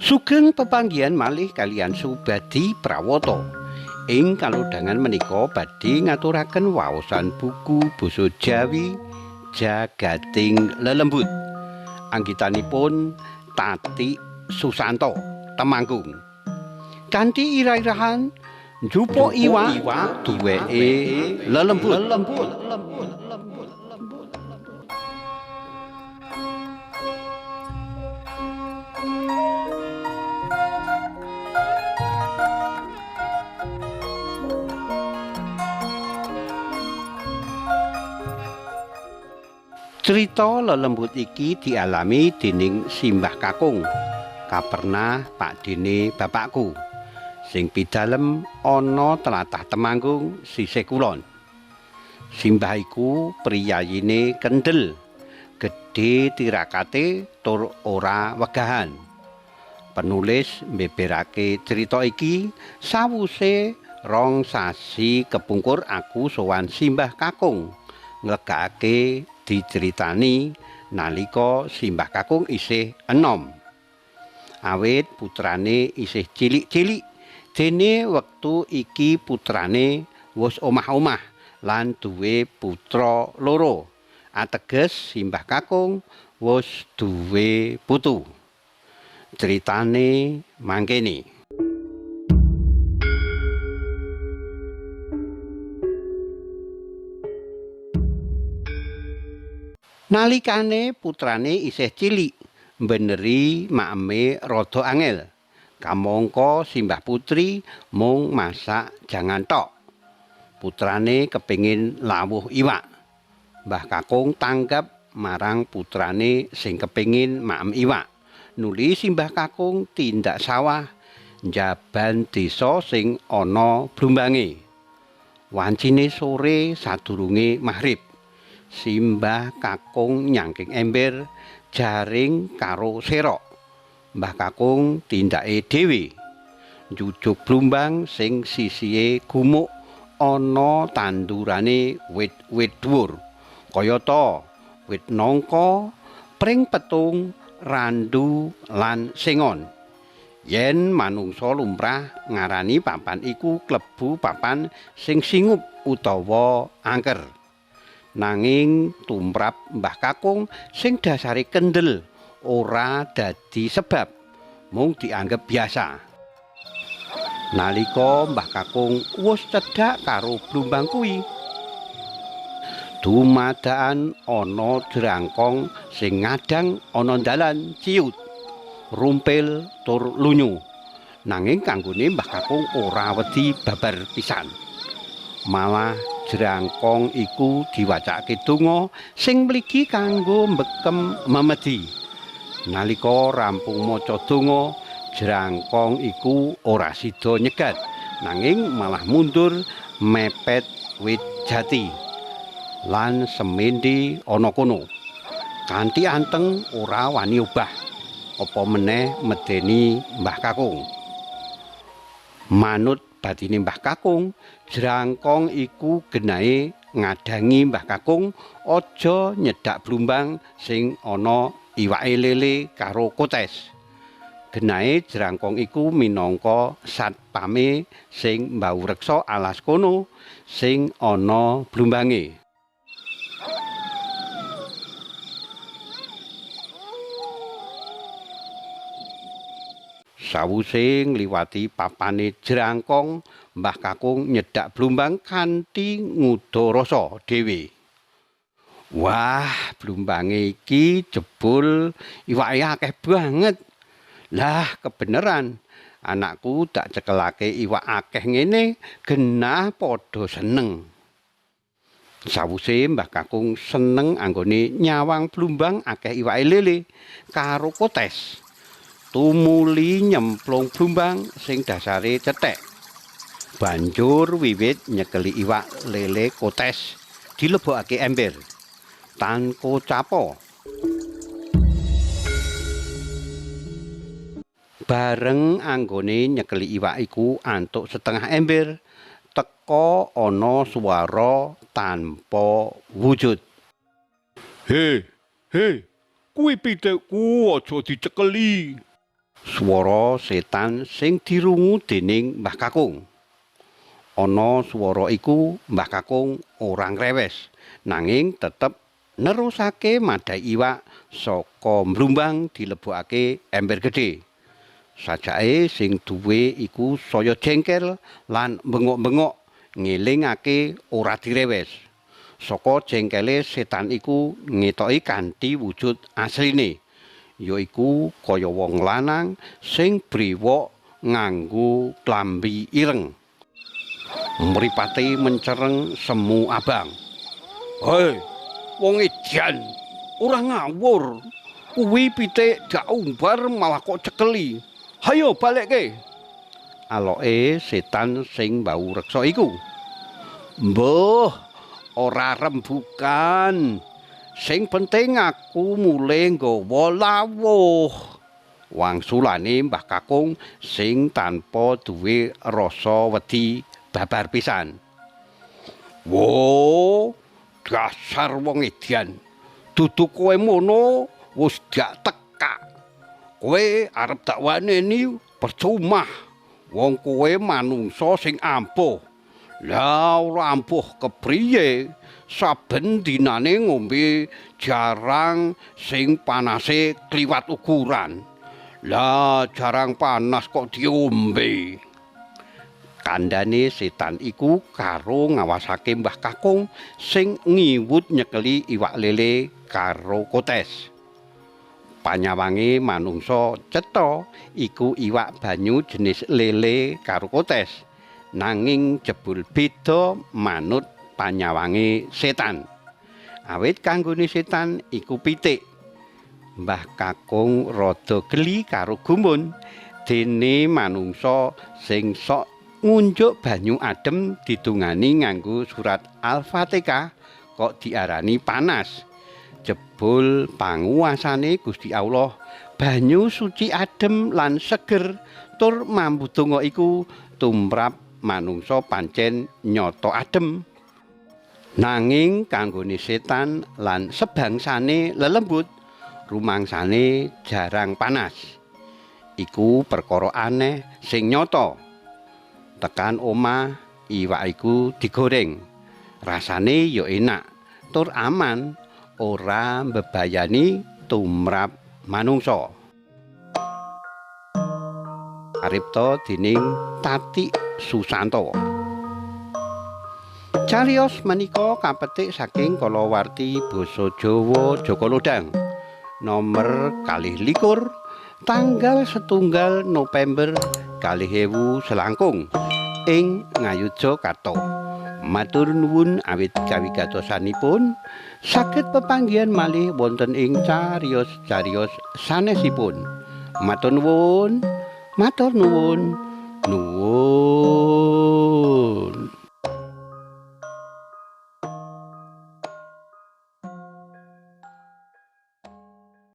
Sugeng pepanggihan malih kaliyan Subadi Prawoto. Ing kalodhangan menika badhe ngaturaken waosan buku basa Jawi Jagating Lelembut. Anggitanipun Tati Susanto, Temanggung. Kanthi irah-irahan njupuk iwak duweke lelembut. Crita lelembut iki dialami dening simbah kakung, kapernah pakdene bapakku, sing pidalem ana tlatah Temanggung sisih kulon. Simbah iku priyayine kendel, gedhe tirakate tur ora wegahan. Penulis mbeberake crita iki sawuse 2 sasi kepungkur aku sowan simbah kakung nglegakake diceritani nalika simbah kakung isih enom. Awit putrane isih cilik-cilik, dene wektu iki putrane wis omah-omah lan duwe putra loro. Ateges simbah kakung wis duwe putu. Critane mangkene. Nalikane putrane isih cilik, mbeneri makeme rada angel. Kamangka simbah putri mung masak jangan tok. Putrane kepingin lawuh iwak. Mbah kakung tanggap marang putrane sing kepingin maem iwak. Nuli simbah kakung tindak sawah njaban desa sing ana blumbange. Wancine sore sadurunge maghrib. Simbah kakung nyangking ember jaring karo serok. Mbah kakung tindake dhewe njujuk blumbang sing sisihe gumuk ana tandurane wit-wit dhuwur, kayata wit nangka, pring petung, randu lan sengon. Yen manungsa lumrah ngarani papan iku klebu papan sing singup utawa angker. Nanging tumrap Mbah Kakung sing dasare kendel ora dadi sebab, mung dianggep biasa. Nalika Mbah Kakung wis cedhak karo blumbang kuwi, dumadakan ana jrangkong sing ngadang ana dalan ciut, rumpil tur lunyu. Nanging kanggone Mbah Kakung ora wedi babar pisan. Malah jrangkong iku diwacake donga sing mligi kanggo mbekem memedi. Nalika rampung maca donga, jrangkong iku ora sida nyegat, nanging malah mundur mepet wit jati lan semende ana kono. Kanthi anteng ora wani obah, apa meneh medeni Mbah Kakung. Manut batine Mbah Kakung, jrangkong iku genahe ngadangi Mbah Kakung aja nyedak blumbang sing ana iwake lele karo kotes. Genahe jrangkong iku minangka satpame sing mbaureksa alas kono sing ana blumbange. Sawuse ngliwati papane jrangkong, Mbah Kakung nyedak blumbang kanthi nguda rasa dhewe. Wah, blumbange iki jebul iwake akeh banget. Lah, kebeneran anakku dak cekelake iwak akeh ngene, genah padha seneng. Sawuse Mbah Kakung seneng anggone nyawang blumbang akeh iwake lele karo kotes. Tumuli nyemplung blumbang sing dasare cethek. Banjur wiwit nyekeli iwak lele kotes dilebokake ember tanpa capo. Bareng anggone nyekeli iwak iku antuk setengah ember, teka ana swara tanpa wujud. He, he, kuwi pitikku aja dicekeli. Swara setan sing dirungu dening Mbah Kakung. Ana swara iku Mbah Kakung ora ngrewes, nanging tetep nerusake madhai iwak saka mblumbang dilebokake ember gedhe. Sajake sing duwe iku saya jengkel lan bengok-bengok ngelingake ora direwes. Saka jengkele setan iku ngetoki kanthi wujud asline, yaiku kaya wong lanang sing brewok nganggo klambi ireng. Mripate mencereng semu abang. "Hei, wong edan, ora ngawur. Kuwi pitik dak umbar malah kok cekeli. Hayo balekke." Aloke setan sing mbau reksa iku. "Mbuh, ora rembukan. Sing penting aku mulih nggawa lawuh." Wangsulane Mbah Kakung sing tanpa duwe rasa wedi babar pisan. "Wo, dasar wong edan. Dudu kowe mono wis dak tekak. Kowe arep dak waneni percuma. Wong kowe manungsa sing ampuh. Lah ora ampuh kepriye? Saben dinane ngombe jarang sing panase kliwat ukuran. Lah jarang panas kok diombe." Kandhane setan iku karo ngawasake Mbah Kakung sing ngiwut nyekeli iwak lele karo kotes. Panyawange manungsa cetha iku iwak banyu jenis lele karo kotes, nanging jebul beda manut panyawange setan. Awit kanggone setan iku pitik. Mbah Kakung rada geli karo gumun dene manungsa sing sok ngunjuk banyu adem didungani nganggo surat Al-Fatihah kok diarani panas. Jebul panguwasane Gusti Allah banyu suci adem lan seger tur mambu donga iku tumrap manungsa pancen nyata adem. Nanging kanggone setan lan sebangsane lelembut rumangsane jarang panas. Iku perkara aneh sing nyata. Tekan omah iwak iku digoreng. Rasane ya enak tur aman, ora mbebayani tumrap manungsa. Karipta dening Tatik Susanto. Cariyos menika kapetik saking kalawarti basa Jawa Jaka Lodhang nomer 22 tanggal 1 November 2000 ing Ngayogyakarta. Matur nuwun awit kawigatosanipun, saged pepanggihan malih wonten ing cariyos-cariyos sanesipun. Matur nuwun, matur nuwun, nuwun.